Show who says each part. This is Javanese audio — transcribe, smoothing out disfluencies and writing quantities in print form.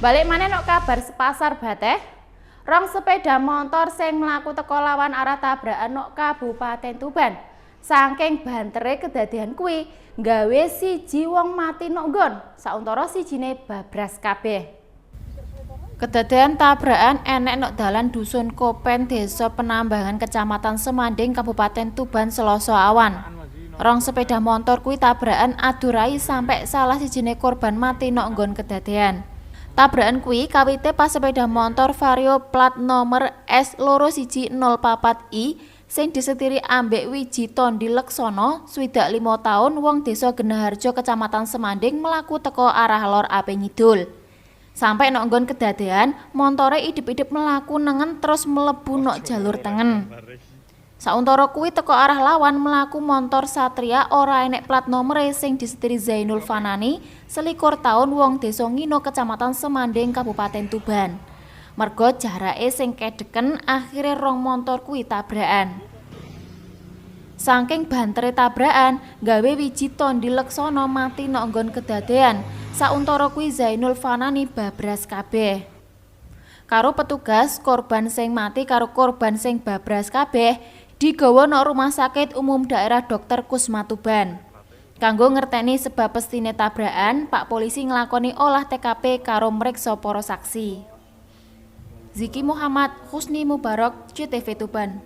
Speaker 1: Balik maneh nok kabar sepasar Bateh. Rong sepeda motor sing mlaku teko lawan arah tabrakan nok Kabupaten Tuban. Saking bantere kedadean kuwi nggawe siji wong mati nok nggon, sauntara sijine babras kabeh. Kedadean tabrakan enek nok dalan Dusun Kopen, Desa Penambangan, Kecamatan Semanding, Kabupaten Tuban, Selasa awan. Rong sepeda motor kuwi tabrakan adu rai sampe salah sijine korban mati nok nggon kedadean. Tabrakan kuwi kawite pas sepeda motor Vario plat nomor S 2104 I sing disetiri ambek Wiji Tondi Leksono, 65 taun, wong Desa Genaharjo, Kecamatan Semanding, mlaku teko arah lor ape ngidul. Sampai nok nggon kedadean, montore idep-idep mlaku nengen terus mlebu nok jalur tengen. Sauntara kuwi teko arah lawan mlaku montor Satria ora enek plat nomere sing disetiri Zainul Fanani, 21 taun, wong Desa Ngino, Kecamatan Semanding, Kabupaten Tuban. Merga jarake sing kedeken, akhire rong montor kuwi tabrakan. Saking bantere tabrakan, gawe Wiji Tondi Leksono mati nok nggon kedadean. Sauntara kuwi Zainul Fanani babras kabeh. Karo petugas, korban sing mati karo korban sing babras kabeh digawa nok Rumah Sakit Umum Daerah Dr. Kusma Tuban. Kanggo ngerteni sebab pestine tabrakan, Pak Polisi nglakoni olah TKP karo mreksa para saksi. Ziki Muhammad, Husni Mubarok, JTV Tuban.